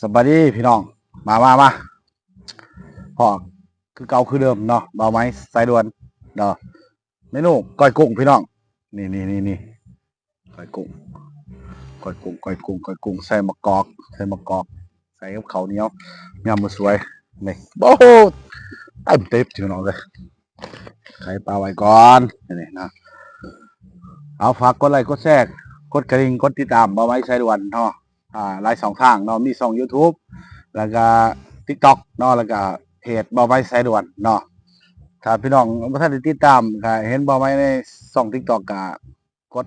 ສະບາຍດີພີ່ນ້ອງ ມາ ມາ ມາ ພໍ້ຄືເກົ່າຄືເດີມເນາະ ບ່າວໄມ້ສາຍດ່ວນເນາະ ເມນູກ້ອຍກຸ້ງພີ່ນ້ອງ ນີ້ໆໆ ກ້ອຍກຸ້ງ ກ້ອຍກຸ້ງ ກ້ອຍກຸ້ງ ກ້ອຍກຸ້ງ ໃສ່ໝາກກອກ ໃສ່ໝາກກອກ ໃສ່ກັບເຂົ້າໜຽວ ຍຳມາສວຍ ນີ້ ໂອ້ໂຫ ເຕັມເຕັບພີ່ນ້ອງເອີຍ ໄຂ່ປາໄວ້ກ່ອນ ນີ້ນະ ເອົາ ຝາກກົດໄລກົດແຊ ກົດກະດິ່ງ ກົດຕິດຕາມ ບ່າວໄມ້ສາຍດ່ວນເນາະ ອ່າ ຫຼາຍຊ່ອງທາງເນາະ ມີຊ່ອງຢູທູບ ແລ້ວກະຕິກຕັອກເນາະ ແລ້ວກະເພຈບ່າວໄມ້ສາຍດ່ວນເນາະ ຖ້າພີ່ນ້ອງບໍ່ທັນໄດ້ຕິດຕາມ ກະເຫັນບ່າວໄມ້ໃນຊ່ອງຕິກຕັອກ ກະກົດ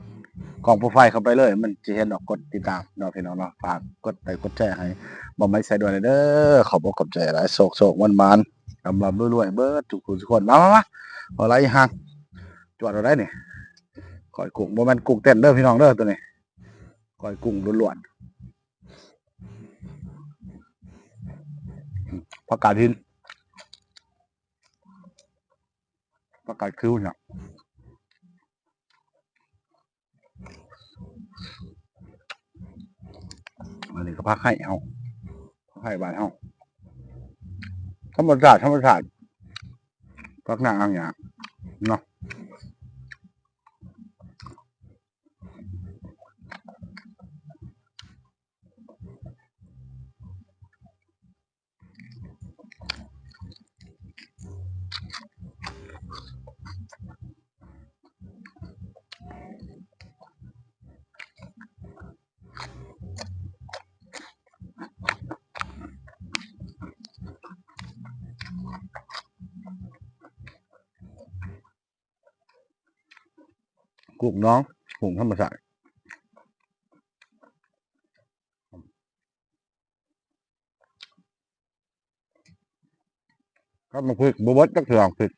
ກ້ອງໂປຣໄຟເຂົ້າໄປເລີຍ ມັນຊິເຫັນດອກ ກົດຕິດຕາມເນາະພີ່ນ້ອງເນາະ ຝາກກົດໄລກົດແຊໃຫ້ບ່າວໄມ້ສາຍດ່ວນແດ່ເດີ ຂອບອົກຂອບໃຈຫຼາຍ ໂຊກໆ ໝານໆ ລ່ຳໆ ລວຍໆ ເບິດທຸກຜູ້ທຸກຄົນ ມາໆໆ ເອົາຫຼາຍອີ່ຫາງ ຈວດເອົາໄດ໋ນີ້ ກ້ອຍກຸ້ງ ບໍ່ແມ່ນກຸ້ງເຕັ້ນເດີພີ່ນ້ອງເດີ ໂຕນີ້ ກ້ອຍກຸ້ງລ້ວນໆ ຜັກກາດຫີນ ຜັກກາດຂິວເນາະ ອັນນີ້ກໍຜັກໄຮ່ເຮົາ ຜັກໄຮ່ບ້ານເຮົາ ທຳມະຊາດ ທຳມະຊາດ ຜັກນາງອາງຫຍ້າເນາະ. ກຸ້ງໜອງ ກຸ້ງທຳມະຊາດ ກັບໝາກພິກ ບໍ່ເບິດຈັກເທື່ອໝາກພິກ.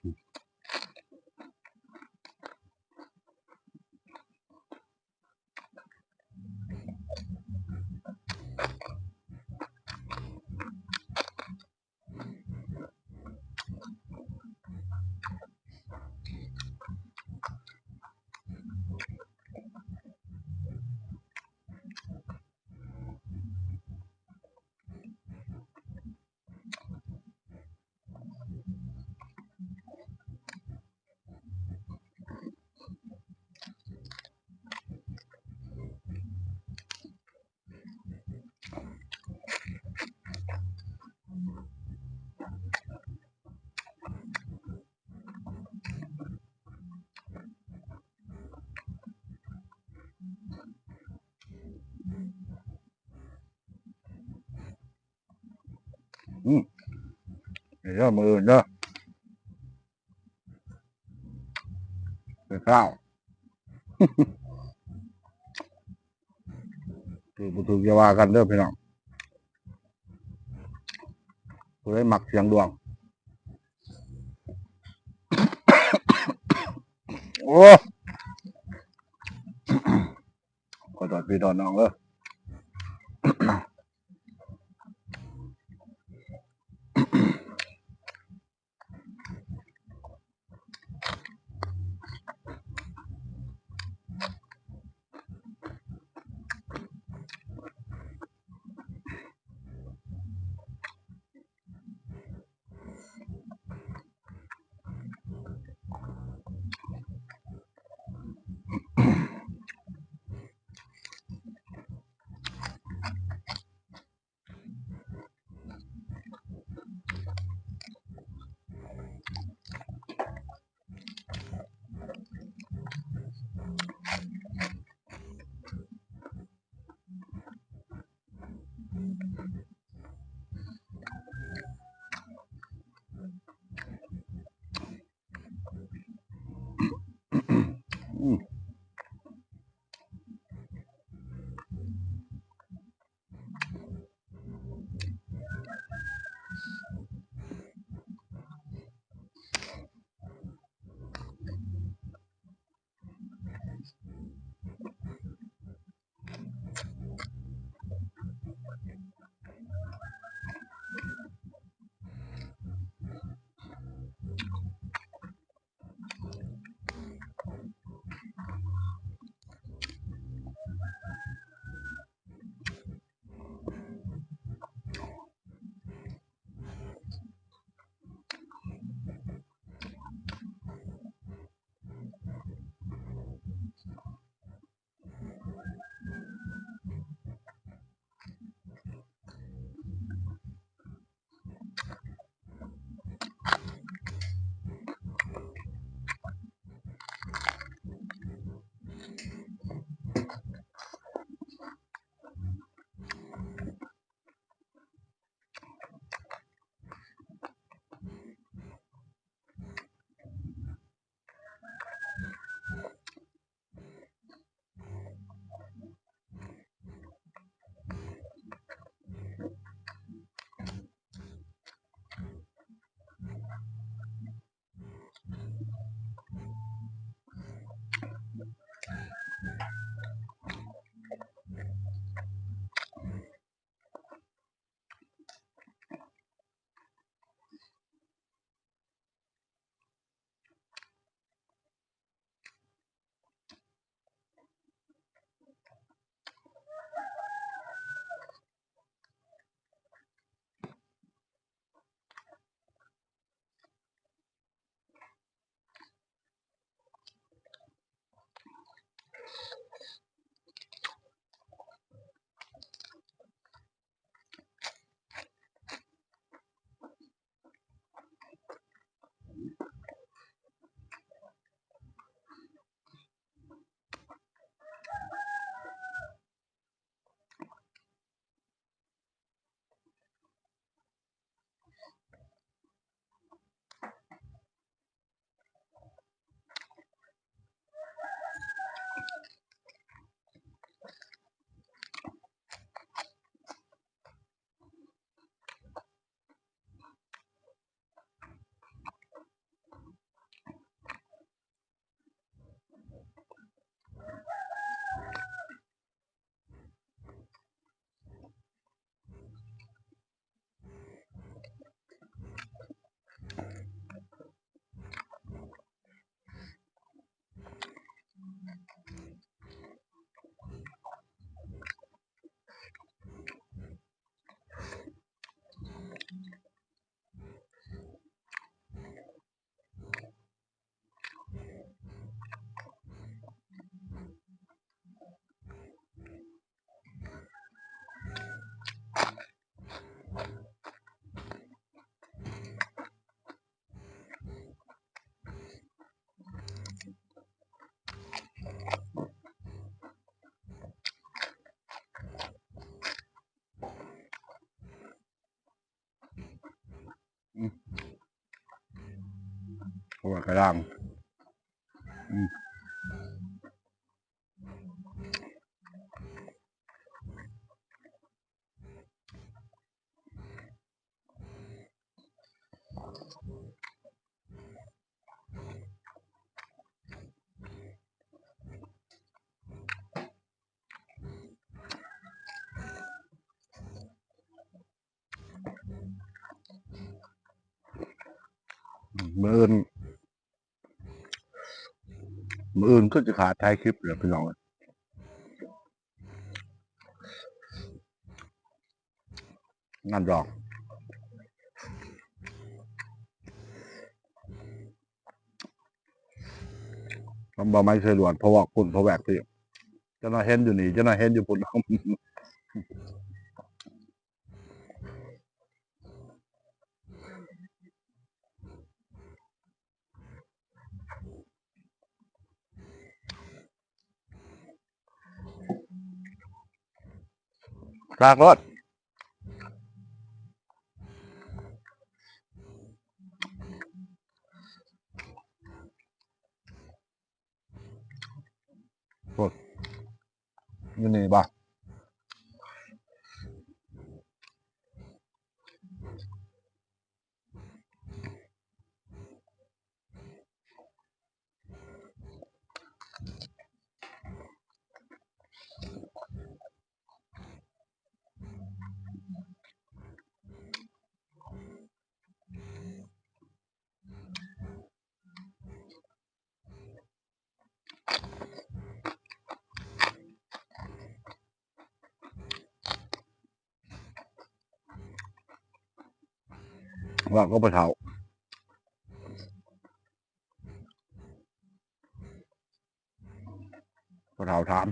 ອືມ ເດີ ມື້ອື່ນເດີ ເປັນຂ້າວ ຖືກບໍ່ຖືກຢ່າວ່າກັນເດີພີ່ນ້ອງ ຜູ້ໃດມັກສ່ຽງດວງ ໂອ້ ຂໍໂທດພີ່ໂທດນ້ອງເດີ. ອືມ ກະດ້າງ ອືມ. ມື້ອື່ນ ມື້ອື່ນຄືຊິຂາດຖ່າຍຄລິບແຫຼະພີ່ນ້ອງ ງານດອງ ນຳບ່າວໄມ້ໄຊດວນ ເພາະວ່າຄຸນພະແວກພີ້ ຈັກໜ້ອຍເຫັນຢູ່ນີ້ ຈັກໜ້ອຍເຫັນຢູ່ພຸ້ນ. ຕາກໂລດ ໂອ້ ຢູ່ນີ້ບໍ່? ເວົ້າກັບພໍ່ເຖົ້າ ພໍ່ເຖົ້າຖາມ.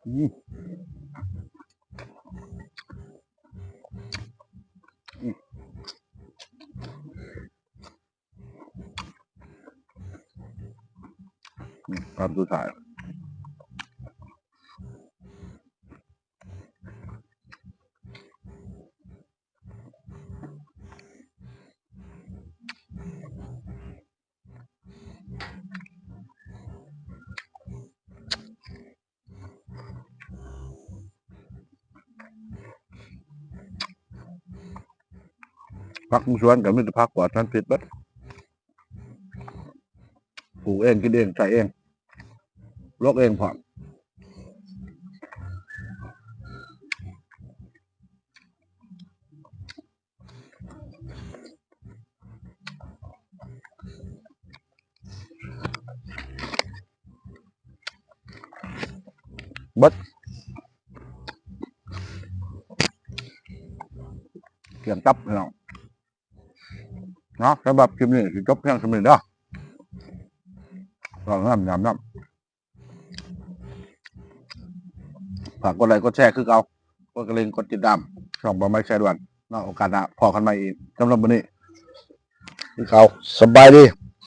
ອືມ ອືມ ອືມ ຄຳສຸດທ້າຍ. ຜັກຢູ່ສວນກໍມີແຕ່ຜັກປອດສານພິດເບິດ ປູກເອງ ກິນເອງ ໃຊ້ເອງ ລົກເອງພ້ອມ. ເບິດ ກຽມຕັບພີ່ນ້ອງເນາະ. ສຳລັບຄລິບນີ້ຊິຈົບພຽງສ່ຳນີ້ເດີ ເວົ້ານຳ ຍາມນຳ. ຝາກກົດໄລກົດແຊຄືເກົ່າ ກົດກະລິ່ງ ກົດຕິດຕາມຊ່ອງບ່າວໄມ້ໄຊດວນເນາະ. ໂອກາດໜ້າພໍ້ກັນໃໝ່ອີກ ສຳລັບມື້ນີ້ຄືເກົ່າ ສະບາຍດີ.